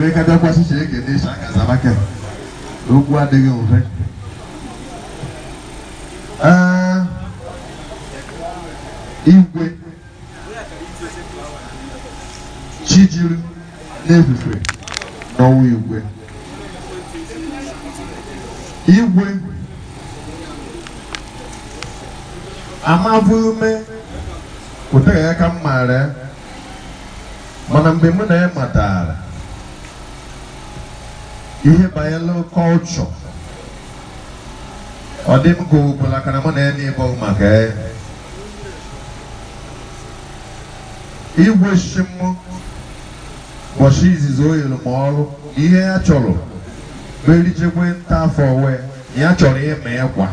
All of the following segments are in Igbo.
Ka bịakwasị Chineke n'isi aka zabake okwu adịghị mfe. Ee, igwe chijiri n'efufe n'ọnwa igwe igwe amavụ ume oteghị aka m maara ya, mana mgbe mụ na ya matara ihe banyere culture, ọ dị m ka ogbula ka na mụ na ya na-ebo maka ya. Igwe shi m ụbọchị izizi o nyere m ọrụ na ihe ya chọrọ bụ erichekwe nta afọ wee na ya chọrọ ịma ịkwa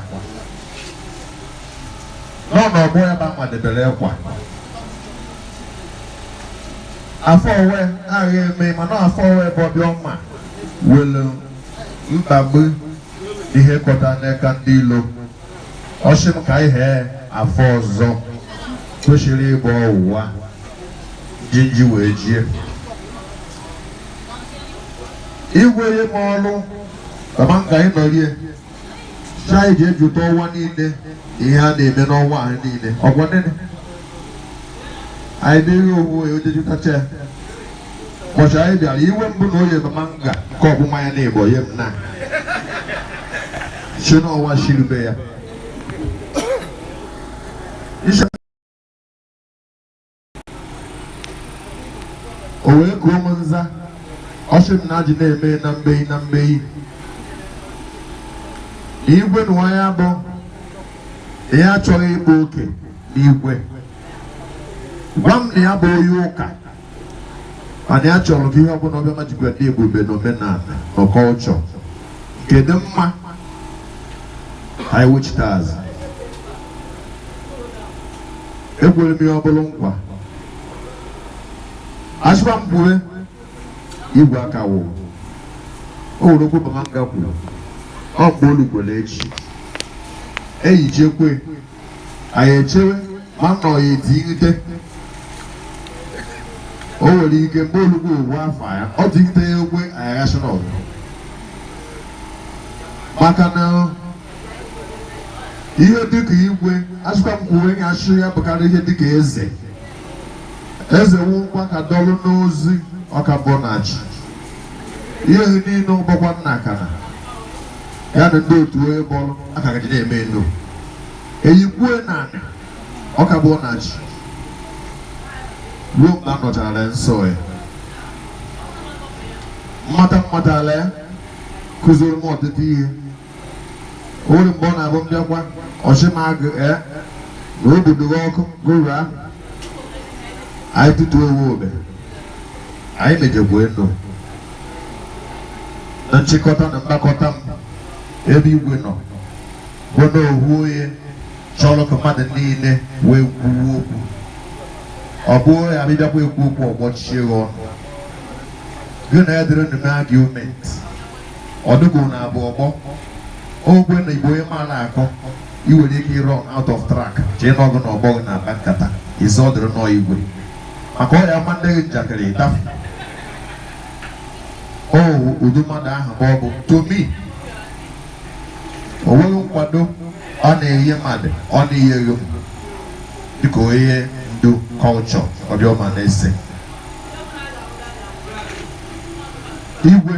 nọ n'ọgbọ ya bụ amadebere ịkwa afọ owe agha eme, mana afọ owe bụ ọbịa ọma were mkpagbu ihe kọta n'aka ndị ilo ọsị m ka ihe afọ ọzọ kwesịrị ịgba ọwụwa jinji wee jie. Igwe nye m ọrụ kama m ka anyị nọrie si anyị ji ejụta ọnwa niile ihe a na-eme n'ọnwa anyị niile ọgwa nene anyị dịghị onwe ya ojejụtacha ya. Ụbọchị anyị bịara iwe mbụ na oye mama nga nke ọbụ mmanya na-egbo ye m na si n'ọnwa shirube ya. O wee kuo m nza ọsị m na ajị na-eme na mbeyi na mbeyi na igwe na ya bụ na ya achọghị ịkpa oke n'igwe. Gwa m na ya bụ onye ụka, mana ya chọrọ ka ihe ọbụla ọbịa jikwa dị ebube na omenala na culture nke dị mma anyị wechite azụ. Ekwere m ihe ọ bụla nkwa achịkwa m kwuwe igwe aka wụ o nwere okwu mama nga kwuru ọ mgbe olu kwere echi eyichekwe anyị echewe ma nọ ya etigide o nwere ike mgbe olugbo ugbu afọ ya ọ tigide ya okwe anyị aghasị n'ọgụ maka na ihe dịka igwe asịkwa m kwuwe ya asị ya bụkarị ihe dịka eze eze nwụkwa ka dọlụ n'ozi ọka bụ na-achị ihe niile ụgbọkwa nna akana ya na ndị otu onye bọọlụ aka gaji na-eme enu eyikwue na ọka bụ na-achị ruo mgbe a nọchara nsọ ya mmata mmatala ya kụziri m ọtụtụ ihe. O nwere mgbe ọ na-abụ m bịakwa ọchị m agụ ee na obodo gị ọkụ gụra anyị tụtụ owe obe anyị mejekwa enu na nchịkọta na mgbakọta m ebe igwe nọ bụ na ohu onye chọrọ ka mmadụ niile wee kwuo okwu ọ bụrụ ya bịakwa ekwu okwu ọgbọchie gị ọnụ gị na ya dịrị na argument ọ dịka na abụ ọgbọ ogwe na igbo onye maara akọ i nwere ike ịrun out of track jee n'ọgụ na ọgbọ gị na-akpa nkata ize ọ dịrị nọọ igwe maka ọ ya ama ndị gị njakịrị ịtafu o ụdị mmadụ ahụ bụ ọ bụ to me o nweghị nkwado ọ na-enye mmadụ ọ na-enyeghị m dịka onye ndu culture ọbịọma na-ese igwe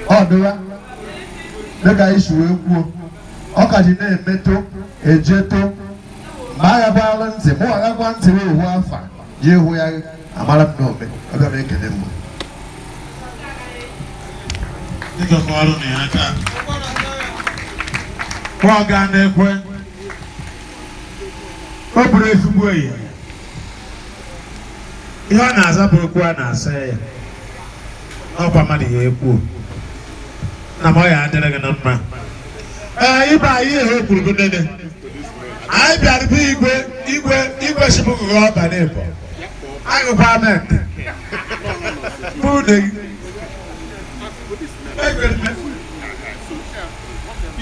ọ dịwa dịka anyị si wee kwuo ọ ka ji na-emetụ ejeto mgbe aghakwala ntị mụ aghakwa ntị wee hụ afa ji hụ ya amara m na ome ọbịa m ekele m. Dịka kọrọ na ya aka ọ gaa n'ekwe o buru ezigbo ihe ihe ọ na-aza bụ okwu a na-asa ya ọkwa mmadụ ya ekwu na ma ọ ya adịrị gị na mma. Ee, ibe anyị ihe o kwuru bụ nene anyị bịara bụ igwe igwe igwe chibụgụ ọba n'ịbọ agụkwa amen bụ gị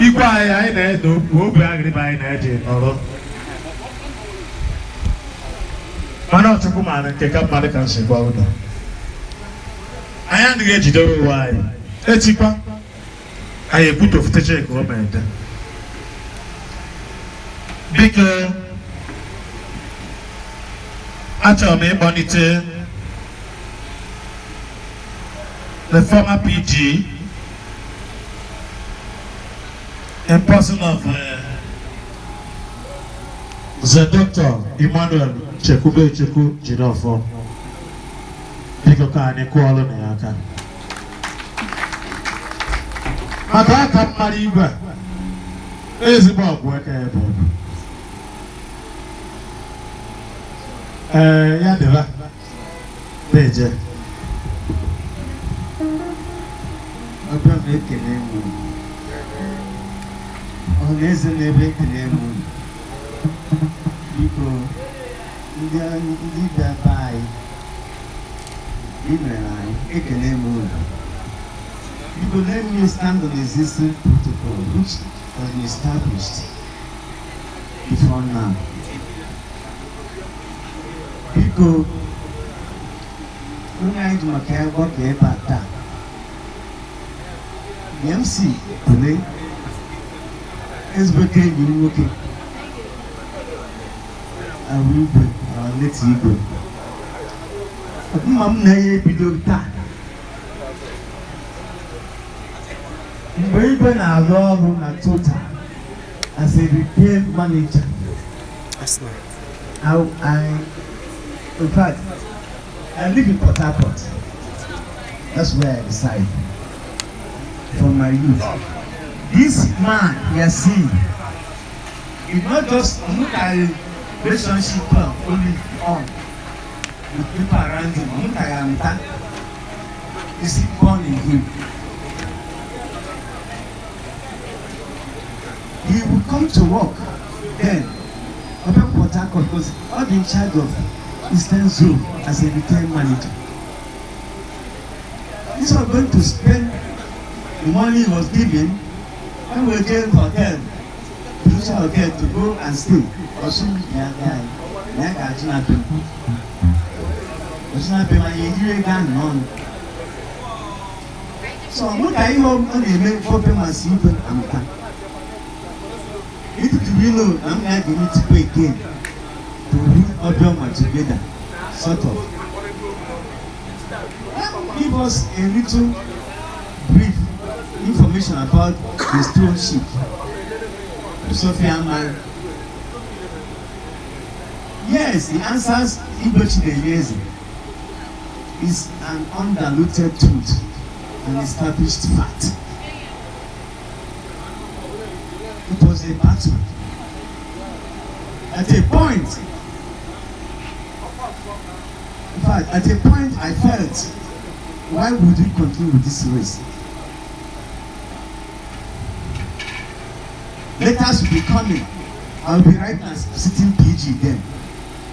igwe anyị anyị na-ede okwu obi agịrịba anyị na-eji nọrọ mana ọchukwu maara nke ka mmadụ ka nsi gwa unu. Anyị adịghị ejidere onwe anyị. Etikwa anyị ekwutofutecha ka o mere. Biko, achọrọ m ịkpọlite the former PG in person of the Dr. Emmanuel Chekwube Echekwu Jideofor. Biko, ka anyị kụọlụ na ya aka maka aka mmadụ igwe a, ezigbo ọgwụ aka ebe ọ bụ. Ee, ya dịba na-eje. Ọbịa m, ekele m unu. Ọha na eze na-ebe, ekele m unu. Biko, ndị bịa be anyị i mere anyị, ekele m unu. Biko, let me stand on existing protocol which has been established before now. Biko, onye anyị ji maka ya gbakọ ebe a taa, the MC Kule, ezigbote enyi m nwoke, ahụ igwe, late igwe mma m na ya ebido taa. Mgbe igwe na-arụ ọrụ na Total as a repair manager, I in fact, I live in Port Harcourt. That's where I reside from my youth. This man you are seeing is not just look at relationship only on with people around him. Look at him. Is born in him. He will come to work then. Obe Port Harcourt was all in charge of Eastern Zone as a retail manager. This was going to spend the money he was given when we get hotel, Prudential Hotel, to go and stay. Ọsùn ya ya ya ga-ajụ na be m. Ọsùn na be m, anyị ejiri ego ahụ n'ọnụ. So mụ ka ihe ọ na-eme ofe masị igwe amụta. Little do we know na m ga-aga meet again to bring Obioma together, sort of. Give us a little brief information about the stewardship. Sophia Man. Yes, the answers Igwe Chinenyeze is an undiluted truth, an established fact. It was a battle. At a point, in fact, at a point I felt, why would we continue with this race? Letters will be coming. I'll be writing as sitting PG then.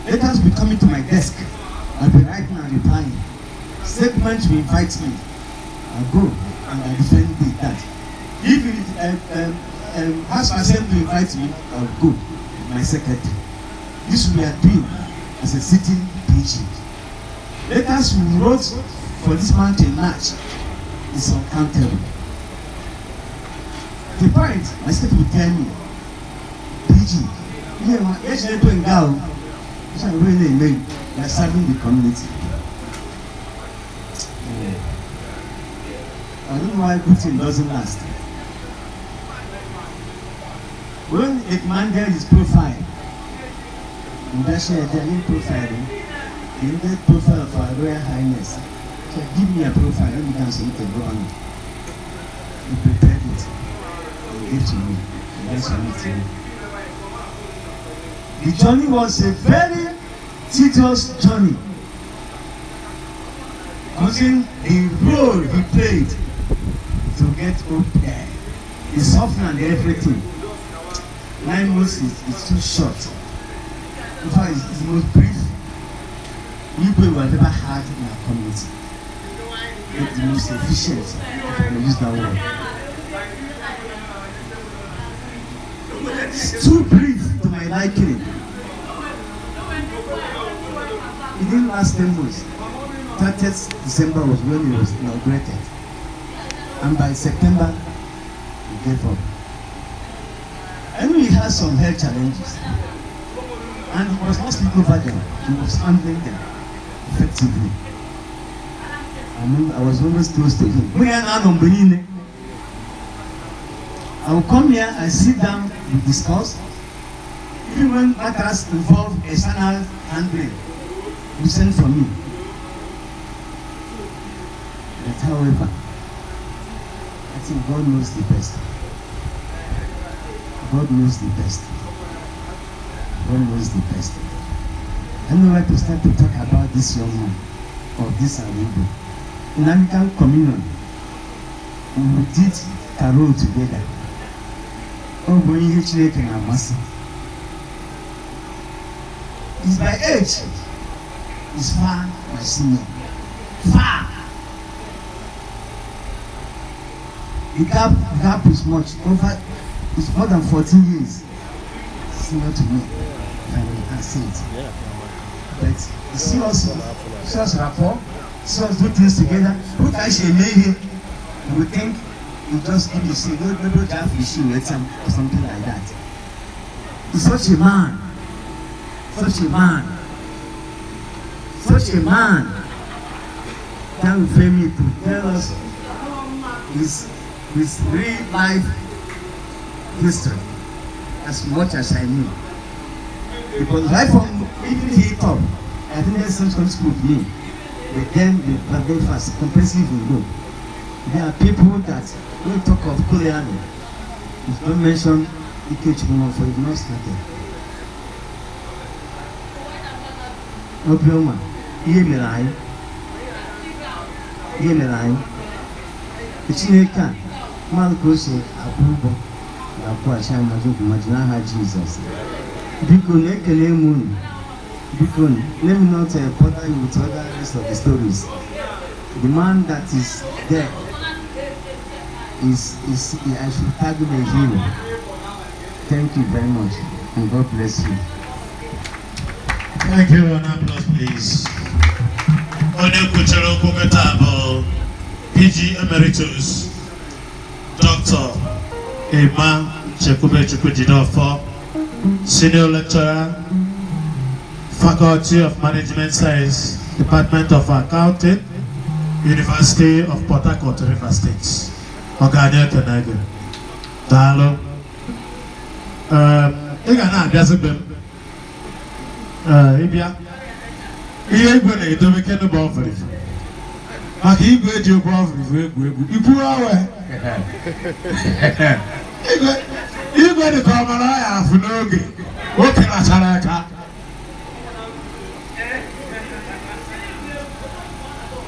Letters will be coming to my desk. I'll be writing and replying. Statements will invite me. I'll go and I defend it that. If it, House of Assembly invite me, I'll go with my secretary. This we are doing as a sitting PG. Letters we wrote for this man to emerge is uncountable. The point, my secretary will tell me, "PG, yeah, ma, yes, you're doing go. So really, you are serving the community." Yeah. I don't know why good thing doesn't last. When it demanded his profile, Ndasha the profile, the needed profile of our Royal Highness. So give me a profile, let me go and submit to the governor. He prepared it and gave to me. And then submit to me. The journey was a very tedious journey. Considering the role he played to get up there, the suffering and everything. 9 months is too short. In fact, it's the most brief Igwe we have ever had in our community. Not the most efficient, if I may use that word. It's too brief to my liking. It didn't last 10 months. 30th December was when he was inaugurated. And by September, he gave up. I knew he had some health challenges. And he was not sleeping over them. He was handling them effectively. I remember I was always close to him. Mụ ya na-anọ mgbe niile. I will come here and sit down, we discuss. Even when matters involve external handling, you send for me. But however, I think God knows the best. God knows the best. God knows the best. I don't know where to start to talk about this young man or this Igbo. In Anglican Communion, we did carol together. Ọ bụ ihe Chineke na-amasị. He's by age. He's far my senior. Far. The gap is much. Over, it's more than 14 years senior to me, if I may say it. But you see us rapport, see us do things together. Who can she eme ihe? You would think you just give you see, no, no, no, or something like that. He's such a man, such a man, such a man. That will frame me to tell us his real life history as much as I knew. Because right from even he top, I attended some school with me, but then the very fast, comprehensive in go. There are people that when you talk of Kuleani, you don't mention Ikechukwu for you've not started. Obioma, ihe mere anyị, ihe mere anyị. Chineke a, mmadụ ka o si akwụ ụgwọ ga-akwụghachi anyị maji okwu maji n'aha Jizọs. Biko na-ekele m unu. Biko, let me not bother you with other rest of the stories. The man that is there is I should tag him a hero. Thank you very much, and God bless you. Thank you. An applause, please. Onye kwuchara okwu kịta bụ PG Emeritus Dr. Emma Chekwube Chukwujideofor, Senior Lecturer, Faculty of Management Science, Department of Accounting, University of Port Harcourt, Rivers State. Ọga anyị ekene gị. Daalụ. Ị ga na-abịazi be m. Ịbịa. Ihe igwe na-edobe kenu bụ ọvịrịvị. Maka igwe eji okwu ọvịrịvị egwu egwu. Ikwu awe. Igwe dị ka ọ mara ya afụ n'oge. Oke rachara aka.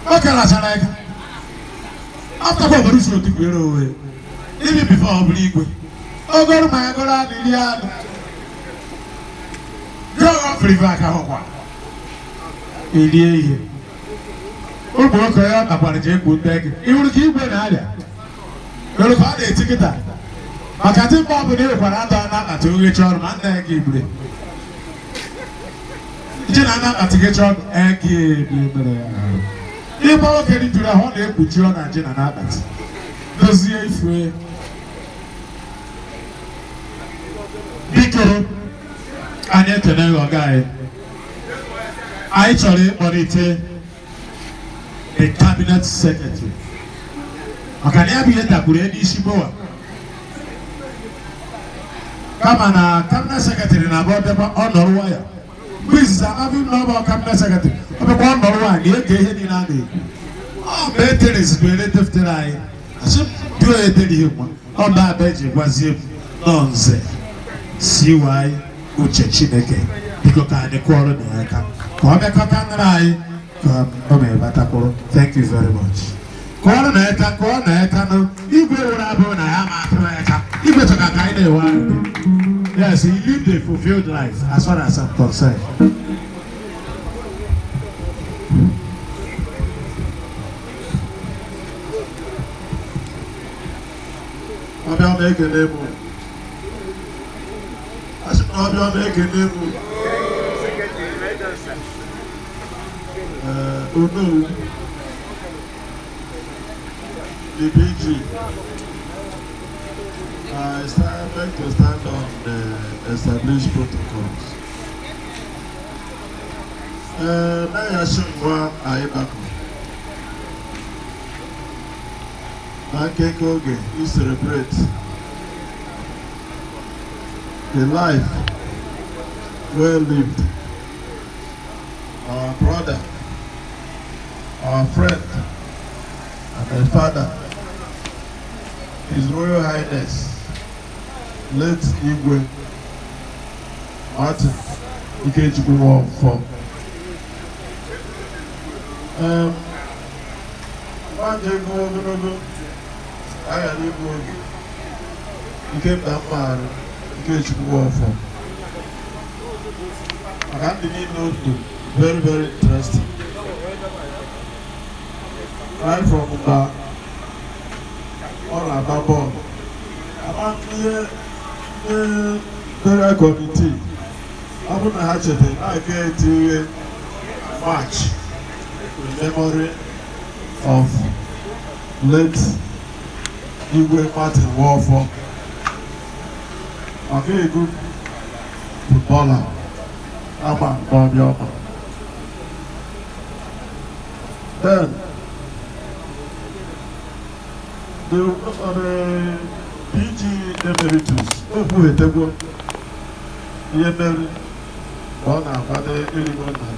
Oke rachara aka. After obodo si otu kwere onwe. Even before ọ bụrụ igwe. Ogoro ma agoro anụ iri anụ. Jụọ ọvịrịvị aka hụkwa. Erie ihe. Ụmụ nwoke ya nakwara ji ekwu nne gị. Ị hụrụ ka igwe na-arịa? Hụrụ ka ọ na-eti kịta? Maka dị mgbe ọbụla ị nwekwara adọ na akpati oghechi ọrụ ma nna gị gbure. Ije na ana akpati ghechi ọrụ ege ebi mere ya arụ. Ịgba nwoke rijuru ahụ ọ na-ekpuchi ọ na ji na n'akpati. Dozie ifue. Biko, anyị ekene gị ọga anyị. Anyị chọrọ ịkpọlite the cabinet secretary. Maka na ya bụ ihe dakwuru ya n'isi bowa. Kama na cabinet secretary na-abụ ọbịakwa ọ nọrọ nwayọ. Mgbe izizi amaghị m na ọ bụ cabinet secretary, ọ bịakwa ọ nọrọ nwayọ na ege ihe niile a na-ekwu. Ọ mgbe etere zikwere edeftere anyị. Asị m dị onye edere ihe nwa. Ọ mgbe abịa eji gwazie m nọ nze CY Uche Chineke. Biko ka anyị kụọrọ na ya aka. Ka ọ bịakọta nara anyị ka ọ ma ebatakwuru. Thank you very much. Kụọrọ na aka, kụọ na aka nụ. Igwe were abụrụ na ya ma atụrụ aka. Igwe chọrọ ka anyị na-enwe aṅụrị. Yes, he lived a fulfilled life as far as I'm concerned. Ọbịa ọma ekele m. Asị m na ọbịa ọma ekele m. Onowu, the PG, I stand, like to stand on the established protocols. Na-yashi ngwa anyị gbakọ na nkenke oge i celebrate the life well lived, our brother, our friend, and my father, His Royal Highness, late Igwe Martin Ikechukwu Nwafor. Nwaje ego ogologo aghara igbu oge nke mba mmarụ Ikechukwu Nwafor maka ndị niile otu, very, very interesting, right from mgbe ọ na-agba bọọlụ ama ihe ndị burial committee, ọ bụrụ na ha chetara na-aga etinye march in memory of late Igwe Martin Nwafor maka ego footballer ama n'ọbịa ọma. Then the PG Emeritus okwuhetegwo ihe mere mgbe ọ na-akwado erigo na